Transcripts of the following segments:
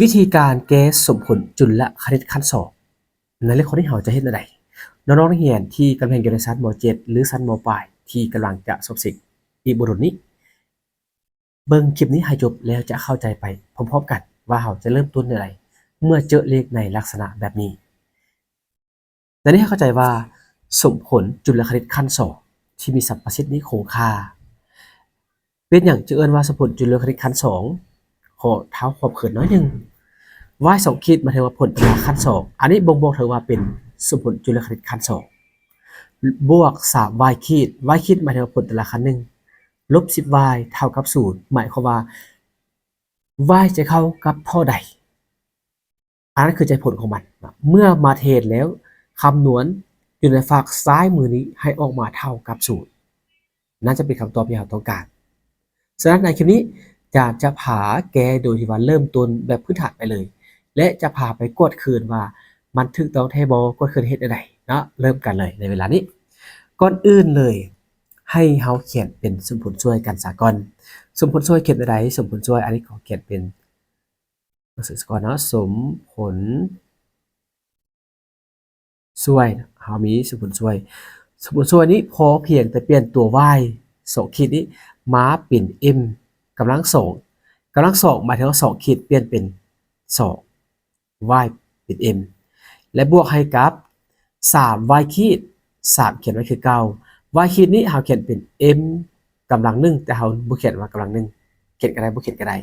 ວິທີການແກ້ສົມຜົນຈຸລະຄະນິດຂັ້ນສອງ. ໃນເລື່ອງຂໍ້ນີ້ເຮົາຈະເຮັດແນວໃດ? ນ້ອງໆນັກຮຽນທີ່ກຳລັງຮຽນຢູ່ໃນຊັ້ນ ມ.ເຈັດ ຫຼື ຊັ້ນ ມ.ປາຍ ທີ່ກຳລັງຈະສອບເສັງອີກບໍ່ດົນນີ້, ເບິ່ງຄລິບນີ້ໃຫ້ຈົບແລ້ວຈະເຂົ້າໃຈໄປພ້ອມໆກັນວ່າເຮົາຈະເລີ່ມຕົ້ນແນວໃດເມື່ອເຈີເລກໃນລັກສະນະແບບນີ້. ໃນນີ້ເຮົາເຂົ້າໃຈວ່າສົມຜົນຈຸລະຄະນິດຂັ້ນສອງທີ່ມີສຳປະສິດນິຄົງຄ່າ. ເປັນຫຍັງຈຶ່ງເອີ້ນວ່າສົມຜົນຈຸລະຄະນິດຂັ້ນສອງ? ຂໍເທົາຄວາມເຂີນໜ້ອຍໜຶ່ງ. y ສອງຂີດ ໝາຍເຖິງວ່າຜົນຕາລາງຂັ້ນສອງ. ອັນນີ້ບົ່ງບອກເຖິງວ່າເປັນສົມຜົນຈຸລະຄະນິດຂັ້ນສອງ ບວກ ສາມ y ຂີດ. y ຂີດ ໝາຍເຖິງວ່າຜົນຕາລາງຂັ້ນໜຶ່ງ ລົບ ສິບ y ເທົ່າກັບສູນ. ໝາຍຄວາມວ່າ y ຈະເທົ່າກັບເທົ່າໃດ? ອັນນັ້ນຄືໃຈຜົນຂອງມັນ. ເມື່ອມາແທນແລ້ວ ຄຳນວນຢູ່ໃນຟາກຊ້າຍມືນີ້ໃຫ້ອອກມາເທົ່າກັບສູນ. ນັ້ນຈະເປັນຄຳຕອບທີ່ເຮົາຕ້ອງການ. ສະນັ້ນໃນຄລິບນີ້ ອາຈານຈະພາແກ້ໂດຍທີ່ວ່າເລີ່ມຕົ້ນແບບພື້ນຖານໄປເລີຍ ແລະ ຈະພາໄປກວດຄືນວ່າມັນຖືກຕ້ອງແທ້ບໍ່, ກວດຄືນເຮັດແນວໃດເນາະ. ເລີ່ມກັນເລີຍໃນເວລານີ້. ກ່ອນອື່ນເລີຍ ໃຫ້ເຮົາຂຽນເປັນສົມຜົນຊ່ວຍກັນສາກ່ອນ. ສົມຜົນຊ່ວຍຂຽນແນວໃດ? ສົມຜົນຊ່ວຍ ອັນນີ້ຂໍຂຽນເປັນ ໜັງສືສາກ່ອນເນາະ, ສົມຜົນຊ່ວຍ. ເຮົາມີສົມຜົນຊ່ວຍ. ສົມຜົນຊ່ວຍນີ້ພໍພຽງແຕ່ປ່ຽນຕົວ y ສອງຂີດນີ້ມາເປັນ m ກຳລັງສອງ. ກຳລັງສອງໝາຍເຖິງວ່າສອງຂີດປ່ຽນເປັນສອງ, y ເປັນ m ແລະ ບວກໃຫ້ກັບ ສາມ y ຂີດ, ສາມຂຽນໄວ້ຄືເກົ່າ. y ຂີດນີ້ເຮົາຂຽນເປັນ m ກຳລັງໜຶ່ງ ແຕ່ເຮົາບໍ່ຂຽນວ່າກຳລັງໜຶ່ງ, ຂຽນກໍໄດ້ ບໍ່ຂຽນກໍໄດ້.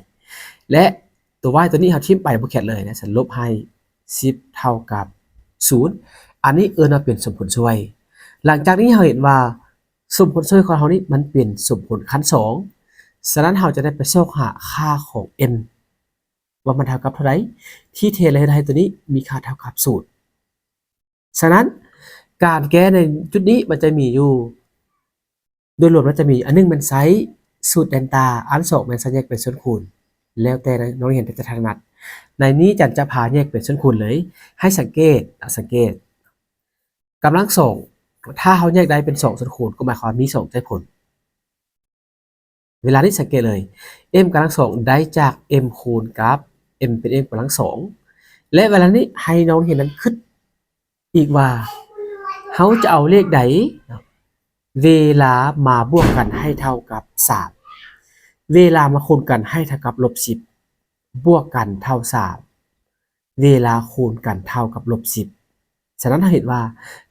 ແລະ ຕົວ y ຕົວນີ້ເຮົາຖິ້ມໄປ ບໍ່ຂຽນເລີຍນະ, ສະຫຼຸບໃຫ້ ສິບ ເທົ່າກັບ ສູນ. ອັນນີ້ເອີ້ນວ່າເປັນສົມຜົນຊ່ວຍ. ຫຼັງຈາກນີ້ເຮົາເຫັນວ່າສົມຜົນຊ່ວຍຂອງເຮົານີ້ມັນເປັນສົມຜົນຂັ້ນສອງ. ສະນັ້ນເຮົາຈະໄດ້ໄປຊອກຫາຄ່າຂອງ m ວ່າມັນເທົ່າກັບເທົ່າໃດ? ທີ່ແທ້ແລ້ວເຮັດໃຫ້ຕົວນີ້ມີຄ່າເທົ່າກັບສູນ. ສະນັ້ນ ການແກ້ໃນຈຸດນີ້ມັນຈະມີຢູ່ ໂດຍລວມແລ້ວຈະມີ ອັນໜຶ່ງແມ່ນໃຊ້ສູດແດນຕາ, ອັນສອງແມ່ນໃຊ້ແຍກເປັນສ່ວນຄູນ ແລ້ວແຕ່ນັກຮຽນຈະຖະໜັດ. ໃນນີ້ອາຈານຈະພາແຍກເປັນສ່ວນຄູນເລີຍ. ໃຫ້ສັງເກດ, ສັງເກດ ກຳລັງສອງ ຖ້າເຮົາແຍກໄດ້ເປັນສອງສ່ວນຄູນ ກໍໝາຍຄວາມວ່າມີສອງໃຈຜົນ. ເວລານີ້ສັງເກດເລີຍ m ກຳລັງສອງໄດ້ຈາກ m ຄູນກັບ m ເປັນ m ກຳລັງສອງ. ແລະ ເວລານີ້ໃຫ້ນ້ອງຮຽນນັ້ນຄິດອີກວ່າ ເຮົາຈະເອົາເລກໃດ ເວລາມາບວກກັນໃຫ້ເທົ່າກັບສາມ, ເວລາມາຄູນກັນໃຫ້ເທົ່າກັບລົບສິບ, ບວກກັນເທົ່າສາມ, ເວລາຄູນກັນເທົ່າກັບລົບສິບ. ສະນັ້ນເຮົາເຫັນວ່າ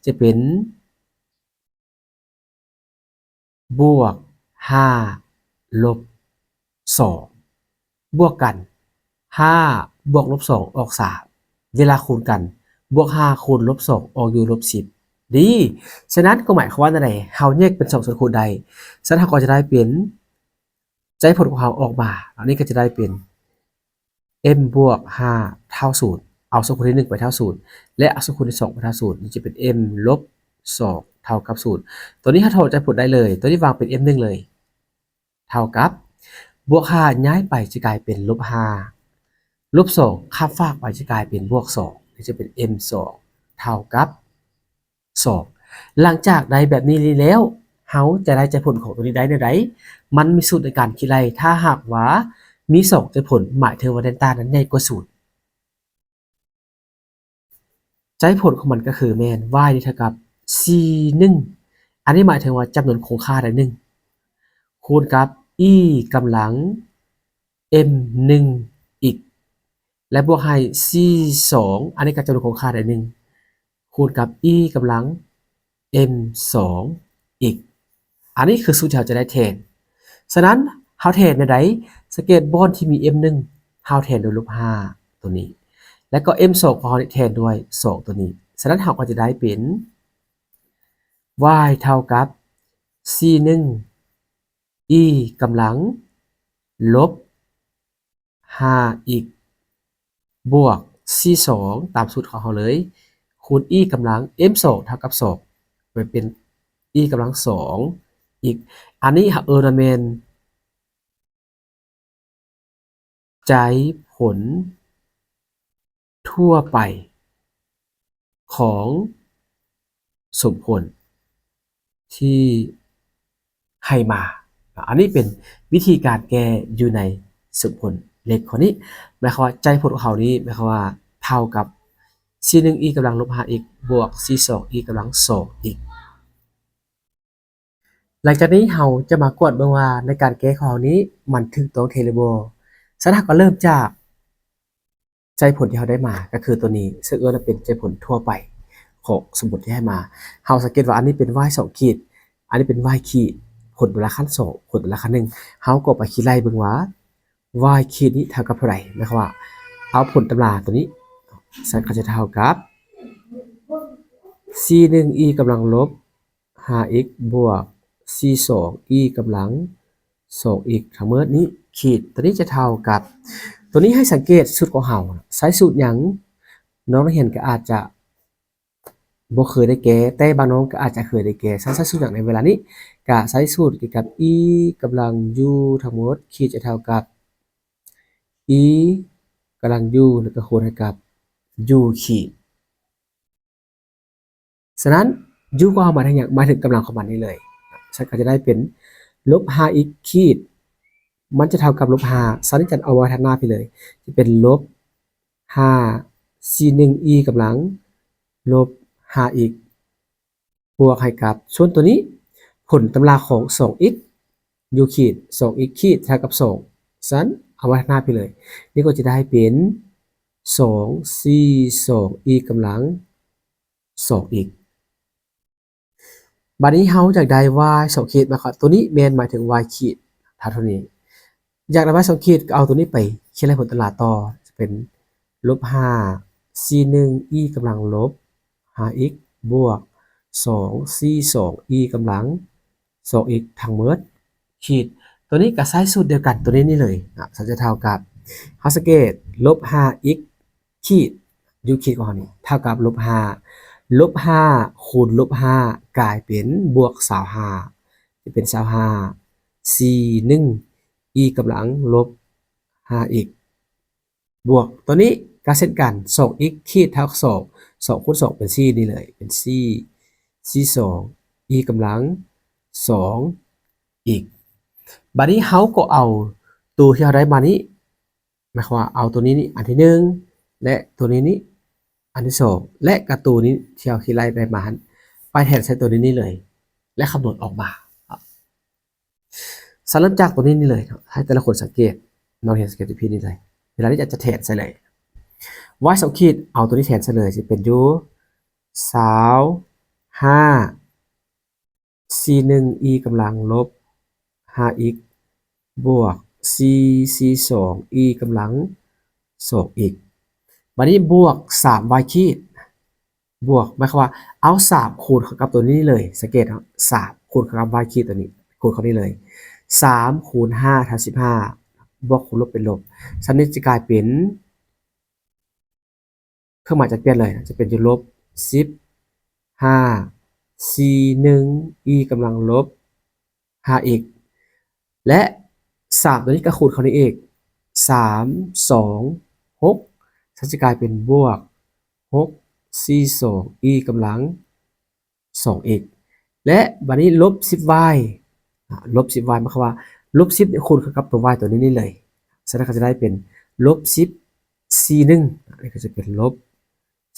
ຈະເປັນ ບວກຫ້າ ລົບສອງ ບວກກັນ ຫ້າ ບວກລົບສອງ ອອກສາມ, ເວລາຄູນກັນ ບວກຫ້າຄູນລົບສອງ ອອກຢູ່ລົບສິບ. ດີ. ສະນັ້ນກໍໝາຍຄວາມວ່າແນວໃດ? ເຮົາແຍກເປັນສອງສ່ວນຄູນໄດ້. ສະນັ້ນເຮົາກໍຈະໄດ້ເປັນ ໃຈຜົນຂອງເຮົາອອກມາ. ອັນນີ້ກໍຈະໄດ້ເປັນ m ບວກຫ້າ ເທົ່າສູນ, ເອົາສ່ວນຄູນທີໜຶ່ງໄປເທົ່າສູນ ແລະ ເອົາສ່ວນຄູນທີສອງໄປເທົ່າສູນ, ນີ້ຈະເປັນ m ລົບສອງ ເທົ່າກັບສູນ. ຕົວນີ້ເຮົາຖອນໃຈຜົນໄດ້ເລີຍ, ຕົວນີ້ວາງເປັນ m ໜຶ່ງເລີຍ ເທົ່າກັບ ບວກຫ້າຍ້າຍໄປຈະກາຍເປັນລົບຫ້າ, ລົບສອງຂ້າມຟາກໄປຈະກາຍເປັນບວກສອງ, ນີ້ຈະເປັນ m ສອງ ເທົ່າກັບ ສອງ. ຫຼັງຈາກໄດ້ແບບນີ້ແລ້ວ ເຮົາຈະໄດ້ໃຈຜົນຂອງຕົວນີ້ໄດ້ແນວໃດ? ມັນມີສູດໃນການຄິດໄລ່, ຖ້າຫາກວ່າມີສອງໃຈຜົນ ໝາຍເຖິງວ່າເດນຕານັ້ນໃຫຍ່ກວ່າສູນ. ໃຈຜົນຂອງມັນກໍຄືແມ່ນ y ນີ້ເທົ່າກັບ c ໜຶ່ງ, ອັນນີ້ໝາຍເຖິງວ່າຈຳນວນຄົງຄ່າໃດໜຶ່ງ ຄູນກັບ e ກຳລັງ m ໜຶ່ງ x ແລະ ບວກໃຫ້ c ສອງ, ອັນນີ້ກໍຈຳນວນຄົງຄ່າໃດໜຶ່ງ ຄູນກັບ e ກຳລັງ m ສອງ x. ອັນນີ້ຄືສູດທີ່ເຮົາຈະໄດ້ແທນ. ສະນັ້ນເຮົາແທນແນວໃດ? ສັງເກດບ່ອນທີ່ມີ m ໜຶ່ງ ເຮົາແທນດ້ວຍລົບຫ້າຕົວນີ້ ແລະ ກໍ m ສອງຂອງເຮົານີ້ແທນດ້ວຍສອງຕົວນີ້. ສະນັ້ນເຮົາກໍຈະໄດ້ເປັນ y ເທົ່າກັບ c ໜຶ່ງ e ກຳລັງ ລົບ ห้า x ບວກ c ສອງ ຕາມສູດຂອງເຮົາເລີຍ ຄູນ e ກຳລັງ m ສອງ ເທົ່າກັບສອງ ໄປເປັນ e ກຳລັງສອງ x. ອັນນີ້ເຮົາເອີ້ນວ່າແມ່ນໃຈຜົນ ທົ່ວໄປຂອງສົມຜົນທີ່ໃຫ້ມາ. ອັນນີ້ເປັນວິທີການແກ້ຢູ່ໃນສົມຜົນ ເລກຂໍ້ນີ້ ໝາຍຄວາມວ່າໃຈຜົນຂອງເຮົານີ້ ໝາຍຄວາມວ່າເທົ່າກັບ ສີ່ໜຶ່ງອີກຳລັງລົບຫ້າອິກ ບວກສີ່ສອງອີກຳລັງສອງອິກ. ຫຼັງຈາກນີ້ເຮົາຈະມາກວດເບິ່ງວ່າໃນການແກ້ຂອງເຮົານີ້ມັນຖືກຕ້ອງແທ້ຫຼືບໍ່. ສະນັ້ນເຮົາກໍເລີ່ມຈາກໃຈຜົນທີ່ເຮົາໄດ້ມາ ກໍຄືຕົວນີ້ ເຊິ່ງເອີ້ນວ່າເປັນໃຈຜົນທົ່ວໄປຂອງສົມມຸດທີ່ໃຫ້ມາ. ເຮົາສັງເກດວ່າອັນນີ້ເປັນ y ສອງຂີດ ອັນນີ້ເປັນ y ຂີດ ຜົນຕາມລາຂັ້ນສອງ ຜົນຕາມລາຂັ້ນໜຶ່ງ ເຮົາກໍໄປຄິດໄລ່ເບິ່ງວ່າ y ຂີດນີ້ເທົ່າກັບເທົ່າໃດ. ໝາຍຄວາມວ່າເອົາຜົນຕາມລາຕົວນີ້ ສະນັ້ນກໍຈະເທົ່າກັບ ສີ່ໜຶ່ງອີກຳລັງລົບຫ້າອິກ ບວກສີ່ສອງອີກຳລັງສອງອິກ ທັງໝົດນີ້ຂີດ ຕົວນີ້ຈະເທົ່າກັບ ຕົວນີ້ໃຫ້ສັງເກດສູດຂອງເຮົາ ໃຊ້ສູດຫຍັງ? ນ້ອງນັກຮຽນກໍອາດຈະ ບໍ່ເຄີຍໄດ້ແກ້ ແຕ່ບາງນ້ອງກໍອາດຈະເຄີຍໄດ້ແກ້. ສະນັ້ນໃຊ້ສູດຫຍັງໃນເວລານີ້? ກະໃຊ້ສູດກ່ຽວກັບ e ກຳລັງ u ທັງໝົດ ຂີດຈະເທົ່າກັບ e ກຳລັງ u ແລ້ວກໍຄູນໃຫ້ກັບ u ຂີດ. ສະນັ້ນ u ກໍເອົາມາໄດ້ຫຍັງ? ໝາຍເຖິງກຳລັງຂອງມັນນີ້ເລີຍ. ສະນັ້ນກໍຈະໄດ້ເປັນລົບຫ້າອິກຂີດ ມັນຈະເທົ່າກັບລົບຫ້າ ສະນັ້ນຈະເອົາໄວ້ທາງໜ້າພີ້ເລີຍ ຈະເປັນລົບ ຫ້າ ສີ່ໜຶ່ງອີກຳລັງລົບຫ້າອິກ ບວກໃຫ້ກັບ ສ່ວນຕົວນີ້ ຜົນຕາມລາຂອງສອງອິກ u ຂີດ ສອງອິກຂີດເທົ່າກັບສອງ ສະນັ້ນເອົາໄວ້ທາງໜ້າພີ້ເລີຍ ນີ້ກໍຈະໄດ້ເປັນ ສອງ ສີ່ ສອງອີກຳລັງສອງອິກ. ບາດນີ້ເຮົາຢາກໄດ້ y ສອງຂີດ ໝາຍຄວາມວ່າຕົວນີ້ແມ່ນໝາຍເຖິງ y ຂີດ ເທົ່າເທົ່ານີ້. ຢາກໄດ້ y ສອງຂີດ ກໍເອົາຕົວນີ້ໄປຄຽນໄລ່ຜົນຕາມລາຕໍ່ ຈະເປັນລົບຫ້າ ສີ່ໜຶ່ງອີກຳລັງລົບຫ້າອິກ ບວກສອງ ສີ່ ສອງອີກຳລັງສອງອິກ ທັງໝົດ ຂີດ ຕົວນີ້ກໍໃຊ້ສູດດຽວກັນຕົວນີ້ນີ້ເລີຍນະ ສະນັ້ນຈະເທົ່າກັບ ເຮົາສັງເກດ ລົບຫ້າອິກ ຂີດ u ຂີດຂອງເຮົານີ້ເທົ່າກັບລົບຫ້າ ລົບຫ້າຄູນລົບຫ້າກາຍເປັນບວກຊາວຫ້າ ຈະເປັນຊາວຫ້າ ສີ່ໜຶ່ງອີກຳລັງລົບຫ້າອິກ ບວກຕົວນີ້ກໍເຊັ່ນກັນ ສອງອິກຂີດເທົ່າກັບສອງ ສອງຄູນສອງເປັນສີ່ນີ້ເລີຍ ເປັນສີ່ ສີ່ສອງອີກຳລັງສອງອິກ. ບາດນີ້ເຮົາກໍເອົາຕົວທີ່ເຮົາໄດ້ມານີ້ ໝາຍຄວາມວ່າເອົາຕົວນີ້ນີ້ອັນທີໜຶ່ງ ແລະ ຕົວນີ້ນີ້ອັນທີສອງ ແລະ ກະຕົວນີ້ທີ່ເຮົາຄິດໄລ່ໄດ້ມາຫັ້ນ ໄປແທນໃສ່ຕົວນີ້ນີ້ເລີຍ ແລະ ຄຳນວນອອກມາ. ສະນັ້ນເລີ່ມຈາກຕົວນີ້ນີ້ເລີຍເນາະ ໃຫ້ແຕ່ລະຄົນສັງເກດ ນ້ອງຮຽນສັງເກດຢູ່ພີ້ນີ້ເລີຍ ເວລານີ້ຈະ ຈະແທນໃສ່ເລີຍ y ສອງຂີດ ເອົາຕົວນີ້ແທນໃສ່ເລີຍ ຈະເປັນຢູ່ ຊາວຫ້າ ສີ່ໜຶ່ງອີກຳລັງລົບຫ້າອິກ ບວກສີ່ສີ່ສອງອີກຳລັງສອງອິກ ບາດນີ້ບວກສາມ y ຂີດ ບວກ ໝາຍຄວາມວ່າເອົາສາມຄູນເຂົ້າກັບຕົວນີ້ເລີຍ ສັງເກດເນາະ ສາມຄູນເຂົ້າກັບ y ຂີດຕົວນີ້ ຄູນເຂົ້ານີ້ເລີຍ ສາມຄູນຫ້າເທົ່າສິບຫ້າ ບວກຄູນລົບເປັນລົບ ສະນັ້ນຈະກາຍເປັນ ເຄື່ອງໝາຍຈະປ່ຽນເລີຍ ຈະເປັນຢູ່ລົບສິບຫ້າ ສີ່ໜຶ່ງອີກຳລັງລົບຫ້າອິກ ແລະ ສາມຕົວນີ້ກໍຄູນເຂົ້ານີ້ອີກ ສາມສອງຫົກ ສະນັ້ນຈະກາຍເປັນບວກຫົກສີ່ສອງອີກຳລັງ ສອງອິກ ແລະ ບາດນີ້ລົບສິບ y ອາ ລົບສິບ y ໝາຍຄວາມວ່າລົບສິບນີ້ຄູນເຂົ້າກັບຕົວ y ຕົວນີ້ນີ້ເລີຍ ສະນັ້ນກໍຈະໄດ້ເປັນລົບສິບ ສີ່ໜຶ່ງ ອັນນີ້ກໍຈະເປັນລົບ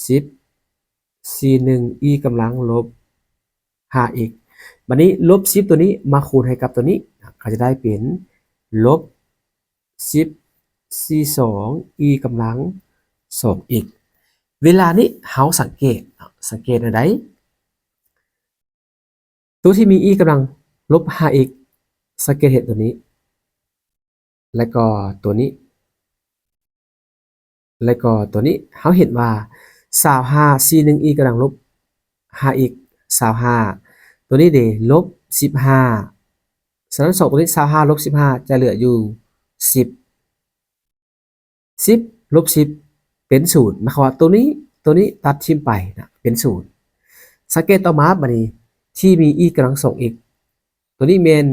ສິບ ສີ່ໜຶ່ງອີກຳລັງລົບຫ້າອິກ ບາດນີ້ລົບສິບຕົວນີ້ມາຄູນໃຫ້ກັບຕົວນີ້ ກໍຈະໄດ້ເປັນລົບສິບ ສີ່ສອງອີກຳລັງສອງອິກ ເວລານີ້ເຮົາສັງເກດ ສັງເກດແນວໃດ? ຕົວທີ່ມີອີກຳລັງລົບຫ້າອິກ ສັງເກດເຫັນຕົວນີ້ ແລະກໍຕົວນີ້ ແລະກໍຕົວນີ້ ເຮົາເຫັນວ່າ ຊາວຫ້າ ສີ່ໜຶ່ງອີກຳລັງລົບຫ້າອິກ ຊາວຫ້າ ຕົວນີ້ເດ ລົບສິບຫ້າ ສະນັ້ນ ສອງ ຕົວນີ້ ຊາວຫ້າລົບສິບຫ້າ ຈະເຫຼືອຢູ່ສິບ ສິບລົບສິບເປັນສູນ ໝາຍຄວາມວ່າຕົວນີ້ ຕົວນີ້ຕັດຖິ້ມໄປນະ ເປັນສູນ ສັງເກດຕໍ່ມາບາດນີ້ ທີ່ມີອີກຳລັງສອງອິກ ຕົວນີ້ແມ່ນ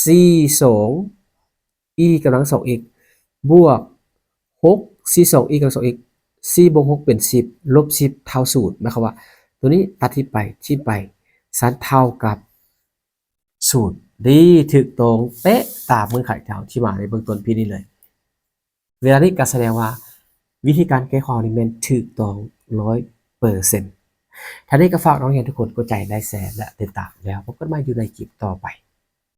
ສີ່ສອງອີກຳລັງສອງອິກ ບວກຫົກສີ່ສອງອີກຳລັງສອງອິກ ສີ່ບວກຫົກເປັນສິບ ລົບສິບເທົ່າສູນ ໝາຍຄວາມວ່າຕົວນີ້ຕັດຖິ້ມໄປ ຖິ້ມໄປ ສະນັ້ນເທົ່າກັບ ສູນ ດີ ຖືກຕ້ອງເປະຕາມເງື່ອນໄຂທີ່ເຮົາອະທິບາຍໃນເບື້ອງຕົ້ນພີ້ນີ້ເລີຍ. ເວລານີ້ກໍສະແດງວ່າວິທີການແກ້ຂໍ້ນີ້ແມ່ນຖືກຕ້ອງຮ້ອຍເປີເຊັນ. ຖ້ານີ້ກໍຝາກນັກຮຽນທຸກຄົນກົດໃຈໄລແຊແລະຕິດຕາມ ແລ້ວພົບກັນໃໝ່ຢູ່ໃນຄລິບຕໍ່ໄປ.